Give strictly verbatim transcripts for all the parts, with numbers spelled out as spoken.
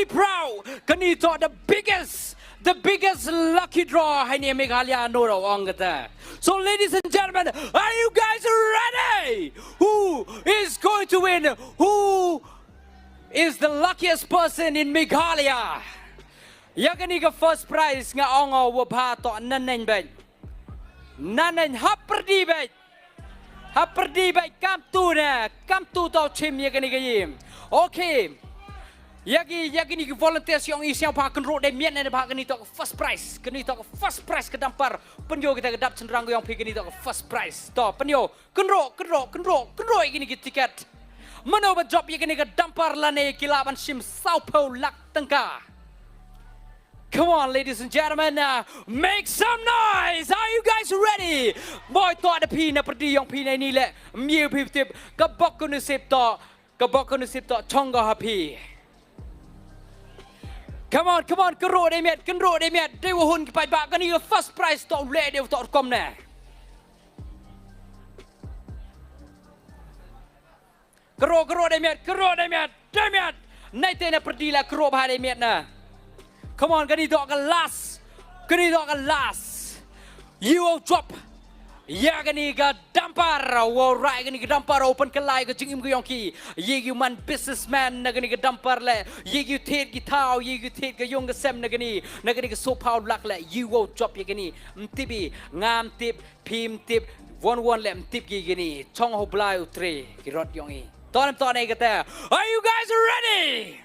Proud, kane toh the biggest, the biggest lucky draw ha ine i Meghalaya, no doubt ong kata. So, ladies and gentlemen, are you guys ready? Who is going to win? Who is the luckiest person in Meghalaya? Ïa kane ka first prize nga ong u bha toh naneng bad naneng hapyrdi bad hapyrdi bad kam tu ne, kam tu to chim ïa kane ka ïing. Okay. Ïa ki, ïa kine ki volunteers ïong i sngewbha kynroh dei miet ne bha, kane toh ka first prize, kane toh ka first prize ka dumper. Pynïoh kita ka dap chynrang ïong phi, kane toh ka first prize. To pynïoh, kynroh, kynroh, kynroh, kynroh ïa kine ki ticket. Mano ba jop ïa kane ka dumper lane ki lah ban shim sawphew lak tyngka. Come on, ladies and gentlemen, uh, make some noise. Are you guys ready? Boi, to da phi na pyrdi ïong phi na ini leh. Myu phi tip ka bok ka nusip to, ka bok ka nusip to chong ga ha phi. Come on, come on, kynroh dei miet, kynroh dei miet. Dei wa hun ki paidbah, kane ka first prize to leh dei to rukom ne. Kynroh, kynroh dei miet, kynroh dei miet, dei miet. Nai te na pyrdi la kynroh bha dei miet na. Come on, kane toh ka last. Kane toh ka last. Ïa u jop ïa kane ka dumper, u rai kane ka dumper u pynkylla ïa ka jingim ka ïong ki. Ïa ki man businessman na kane ka dumper leh. Ïa ki thied ki thaw, ïa ki thied ka ïong ka sem na kane, na kane ka sawphew lak leh. Ïa u jop ïa kane. Ym tip i, ngam tip. Phim tip, won won leh ym tip ki kine, chong ha u Blai u trei ki rot ïong i. To nem to ne kata. Are you guys ready?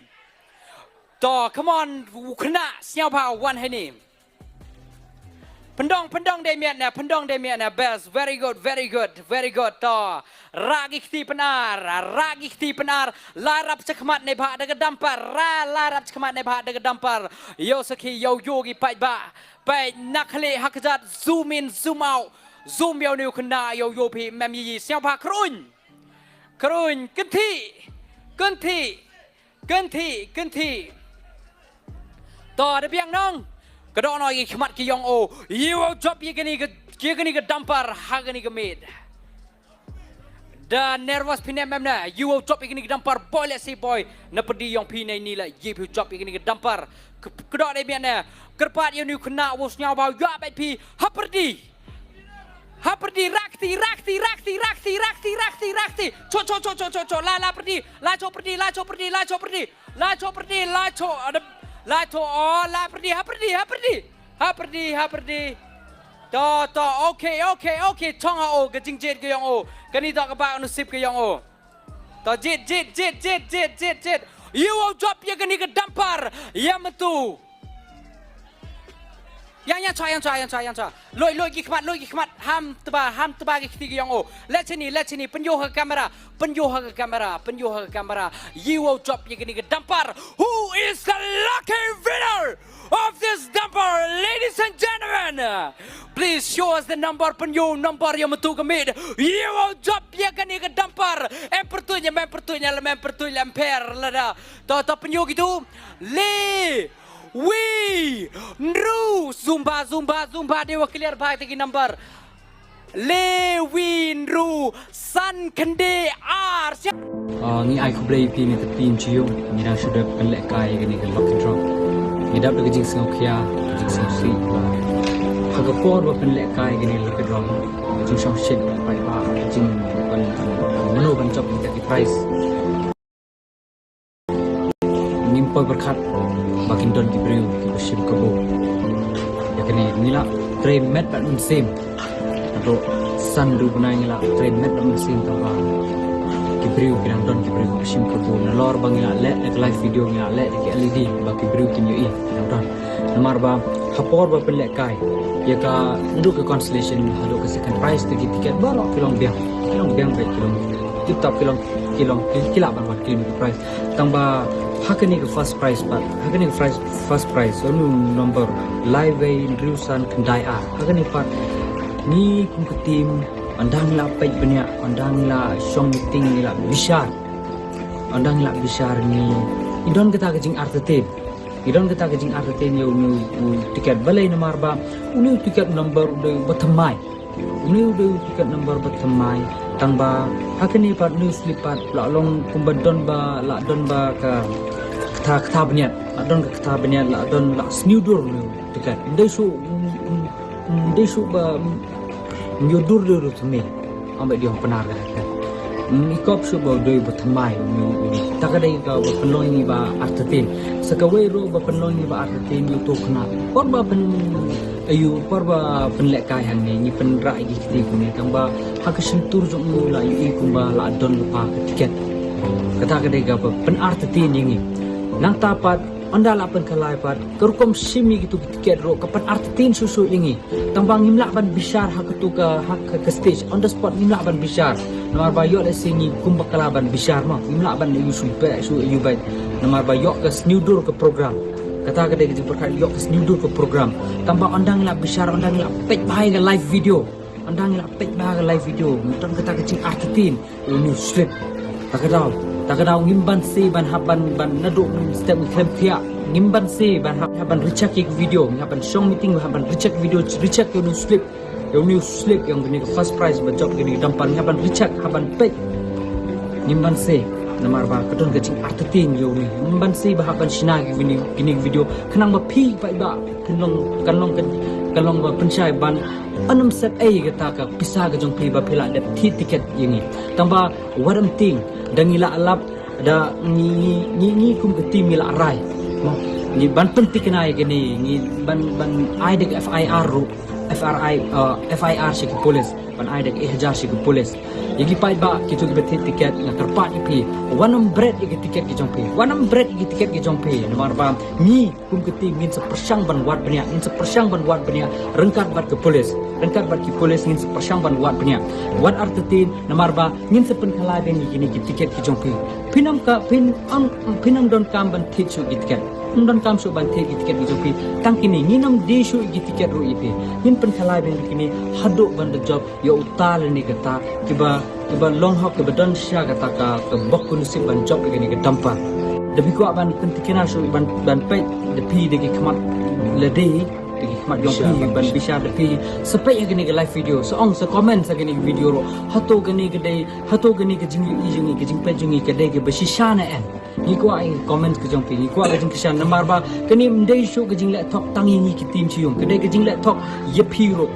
To, come on, u khynnah sngewbha wan ha ini. Pyndong, pyndong dei miet ne, pyndong dei miet ne, best, very good, very good, very good. To, rah ki kti pynar, rah ki kti pynar, la rap chakhmat ne bha da ka dumper, rah, la rap chakhmat ne bha da ka dumper. Ïoh sakhi, ïoh ïoh ki paidbah. Peit na khlieh ha kjat, zoom in, zoom out, zoom ïa une u khynnah, ïoh ïoh phi, mem ïa ïa, sngewbha kyrun. Kyrun, kynthih, kynthih, kynthih, kynthih. To, da biang nong. Ka doh noh ïa ki khmat ki ïong o, ïa u jop ïa kane ka, ïa kane ka dumper, ha kane ka miet. Da nervous phi ne mem ne, ïa u jop ïa kane ka dumper boi leh si boi, na pyrdi ïong phi ne ini leh, ïa phi u jop ïa kane ka dumper. K-, kdok dei miet ne, kyrpad ïa une u khynnah, u sngewbha, ïa bad phi, ha pyrdi. Ha pyrdi, rah kti, rah kti, rah kti, rah kti, rah kti, rah kti, rah kti. Cho, cho, cho, cho, cho, cho, la, la pyrdi, la cho pyrdi, la cho pyrdi, la cho pyrdi. La cho pyrdi, la cho, ada, la cho, oh, la pyrdi, ha pyrdi, ha pyrdi. Ha pyrdi, ha pyrdi. To, to, okay, okay, okay. Chong ha o, ka jingjied ka ïong o. Kane to ka bah nusip ka ïong o. To jied, jied, jied. Ïa u jop ïa kane ka dumper. Ïa mynta. Ïa, ïa, cha, ïa, cha, ïa, cha, ïa, cha. Loi, loi ki khmat, loi ki khmat. Ham tba, ham tba ki kti ki ïong o. Leit shane, leit shane. Pynïoh ha ka kamera. Pynïoh ha ka kamera, pynïoh ha ka kamera. Ïa u jop ïa kane ka dumper. Who is the lucky winner of this dumper, ladies and gentlemen? Please show us the number, pynïoh number ïa mynta ka miet. Ïa u jop ïa kane ka dumper. Em pyrtuid ïa, em pyrtuid ïa, em pyrtuid ïa, em pher lada. To, to pynïoh kitu. Le. Wi, nru, zumba, zumba, zumba, dei wa clear bha te ki number. Le, wi, nru, san, khyndai, ar, sia. Ah, ngi ai khublei ïa phi, ngi te phi, ngi dang shu dep pynlehkai ïa kane ka lucky draw. Ngi dap da ka jingsngewkhia, ka jingsngewsih. Ha ka por ba pynlehkai ïa kane ka lucky draw, ka jingshongshit, ka paidbah, ka jing ban, mano ban jop ïa ka prize. Ngim poi pyrkhat ba kin don ki briew kiba shim kabu. Ïa kane ngi la trei met bad mynsiem. Haduh san hynriew bnai ngi la trei met bad mynsiem tang ba ki briew ki dang don ki briew kiba shim kabu. Nalor ba ngi la leh da ka live video, ngi la leh da ki L E D ba ki briew kin ïohi ki dang don. Namar ba ha por ba pynlehkai ïa ka, naduh ka consolation haduh ka second prize, te ki ticket baroh ki long biang, ki long biang bad ki long tip top, ki long, ki long, ki, ki lah ban wan claim ïa ka prize. Tang ba ha kane ka first prize pat, ha kane ka first, first prize, u number lai wei hynriew san khyndai ar. Ha kane pat ngi kum ka team, ynda ngi la peit bniah, ynda ngi la shong meeting, ngi la bishar, ynda ngi la bishar, ngi, ngi don kata ka jingartatien. Ngi don kata ka jingartatien ïa une u ticket, balei? Namar ba une u ticket number u dei uba thymmai. Une u dei u ticket number ba thymmai. Tang ba ha kane pat une u slip pat la long kumba don ba, la don ba ka kata, kata bniat. Don ka kata bniat la don la sniewdur nu tiket. Ndei su, ndei su ba nyodur dur tu me. Ambe diong penar ka. Ikop su ba doi ba thamai nu. Ta ka dei ka ba penlong ni ba artetin. Sekawei ro ba penlong ni ba artetin yu tu kena. Por ba pen ayu por ba penlek kai hang ni ni penra igi kiti kuni tang ba ha ka shintur jong nu la yu i kumba la don lepa ka tiket. Kata ka dei ka ba pen artetin yang ni. Nang tapat anda la pen kalai pat ka rukom shim ni gitu ki tiket ro ka pen artetin susu yang ni. Tang ba ngim lah ban bishar ha katu ka ha ka, ka stage on the spot ngim lah ban bishar. Namar ba yok le sini kumba kala ban bishar ma ngim lah ban yu su be su yu bai. Namar ba yok ka sniewdur ka program. Kata ka dei ka jingpyrkhat yok ka sniewdur ka program. Tang ba anda ngim lah bishar anda ngim lah pek bai ka live video. Anda ngim lah pek bai ka live video. Mutan kata ka jing artetin. Uni slip. Ta ka daw ta ka daw ngim ban si ban hap ban ban nadu ngim step ngim klem thiak. Ngim ban si ban hap hap ban recheck ki video ngim hap ban shong meeting hap ban recheck video recheck uni slip. Uni slip yang kini ka first prize ba jop kini ka dampar ngim hap ban recheck hap ban pek. Ngim ban si namar ba ka don ka jing artetin uni ngim ban si ba hap ban shina ki video kini ki video khnang ba phi ba ba kan long kan long kan long ba pynshai ban anem sep ei kata ka pisa ka jong phi ba phi la dep thi tiket yang ni. Tang ba Wat em ting da ngi la lap da ngi ngi ngi kum ka team ngi la rai. Mo ngi ban pyntikna ïa kane ngi ban ban ai da F I R ru F R I uh, F I R shi ki police ban ai da F I R shi ki police. Ïa ki paid ba ki tu ki ba thied tiket nga kyrpad ïa phi. Wan ym bret ïa ki tiket ki jong phi. Wan ym bret ïa ki tiket ki jong phi. Namar ba ngi kum ka team ngin sa pyrshang ban wad bniah ngin sa pyrshang ban wad bniah ryngkat bad ka police ryngkat bad ki police ngin sa pyrshang ban wad bniah wad artatien namar ba ngin sa pynkhalai biang ïa kine ki tiket ki jong phi. Phin ym ka phin ym phin ym don kam ban thied shuh ki tiket. Ym don kam shuh ban thied ki tiket ki jong phi. Tang kine ngin ym die shuh ki tiket ruh ïa phi. Ngin pynkhalai biang ïa kine haduh ban da jop ïa uta lane kata kiba kiba long hok kiba don sha kata ka ka bok ku nusip ban jop ïa kane ka dampar. Da phi kwah ban pyntikna shuh ban ban peit da phi da ki khmat lade da ki khmat jong phi ban bishar da phi. Sa peit ïa kane ka live video sa ong sa comment sa kane ka video ruh. Hato kane ka dei hato kane ka jingïohi jong ngi ka jingpeit jong ngi ka dei kaba shisha ne em. Ngi kwah ïa ka comment ka jong phi ngi kwah ka jingkyrshan namar ba kane ym dei shuh ka jingleh thok tang ïa ngi ki team sha ïung ka dei ka jingleh thok ïa phi ruh.